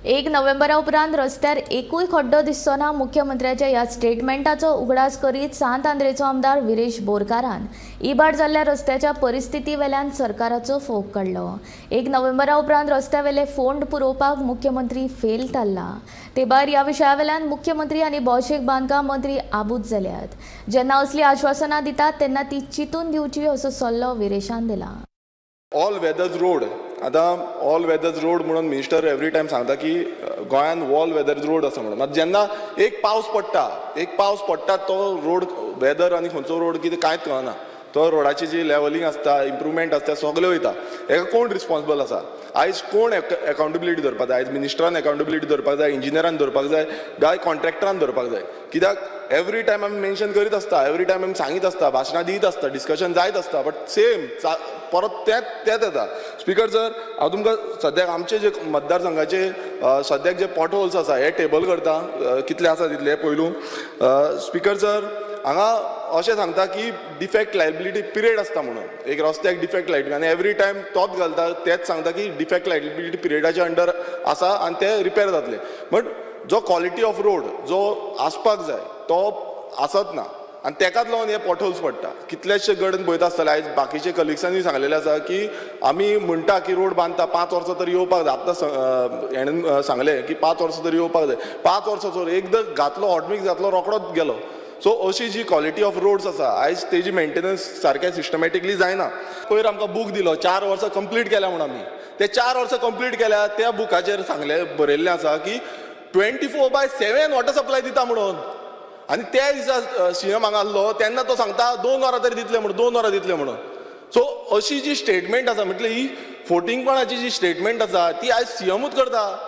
1 नोव्हेंबरा उपरांत रस्त्यार एकूय खड्डो दिसचो ना. मुख्यमंत्र्याच्या ह्या स्टेटमेंटाचो उगडास करीत सांत आंद्रेचो आमदार विरेश बोरकारान इबाड जाल्ल्या रस्त्याच्या परिस्थिती वेल्यान सरकाराचो फोग काडलो. 1 नोव्हेंबरा उपरांत रस्त्यावेले फोंड पुरोवपाक मुख्यमंत्री फेल थारला. ते भायर ह्या विशया वेल्यान मुख्यमंत्री आनी भौशीक बांदकाम मंत्री आबूज जाल्यात. जेन्ना असली आश्वासनां दितात तेन्ना ती चिंतून दिवची, असो सल्लो विरेशान दिला. All weathers road. आतां ऑल वेदर्स रोड म्हणून मिनिस्टर एवरी टायम सांगता की गोंयान ऑल वेदर्स रोड आसा म्हणून. मात जेन्ना एक पावस पडटा, एक पावस पडटा, तो रोड वेदर आनी खंयचो रोड कितें कांयच कळना. तो रोडाची जी लेवलिंग आसता, इम्प्रुवमेंट आसता, सगळें वयता. हेका कोण रिस्पॉन्सिबल आसा आयज? कोण अकाउंटेबिलिटी धरपाक जाय आयज? मिनिस्टरान अकाउंटेबिलिटी धरपाक जाय, इंजिनियरान धरपाक जाय, काय कॉन्ट्रॅक्टरान धरपाक जाय? कित्याक एवरी टायम आमी मेन्शन करीत आसता, एवरी टायम आमी सांगीत आसता, भाशणां दीत आसता, डिस्कशन जायत आसता, बट सेम परत तेंच तेंच येता. स्पीकर सर, हांव तुमकां सद्याक आमचे जे मतदारसंघाचे सद्याक जे पॉटहोल्स आसा हे टेबल करता, कितले आसा तितले पयलू. स्पीकर सर, हांगा अशें सांगता की डिफेक्ट लायबिलिटी पिरियड आसता म्हणून एक रस्त्याक डिफेक्ट लायबिलिटी आनी एवरी टायम तोच घालता, तेच सांगता की डिफेक्ट लायबिलिटी पिरियडाच्या अंडर आसा आनी ते रिपेर जातले. बट जो क्वॉलिटी ऑफ रोड जो आसपाक जाय तो आसत ना आनी तेकाच लागून हे पॉटहोल्स पडटा. कितलेशे कडेन पळयता आसतले. आयज बाकीचे कलिग्सांनी सांगलेलें आसा की आमी म्हणटा की रोड बांदता, 5 वर्सां तरी येवपाक जाय. आतां हेणें सांगलें की 5 वर्सां तरी येवपाक जाय. 5 वर्सां एकदां घातलो, हॉटमिक्स घातलो, रोकडोच गेलो. सो अशी जी क्वॉलिटी ऑफ रोड्स आसा आयज, तेजी मेंटेनन्स सारकें सिस्टमॅटिकली जायना. पयर आमकां बूक दिलो, 4 वर्सां कंप्लीट केल्या म्हूण. आमी ते 4 वर्सां कंप्लीट केल्या, त्या बुकाचेर सांगलें, बरयल्लें आसा की 24/7 वॉटर सप्लाय दिता म्हणून. आनी त्या दिसा सीएम हांगा आसलो तेन्ना तो सांगता 2 वरां तरी दितले म्हणून, 2 वरां दितले म्हणून. सो अशी जी स्टेटमेंट आसा, म्हटल्यार ही फोटिंगपणाची जी स्टेटमेंट आसा, ती आयज सीएमूच करता.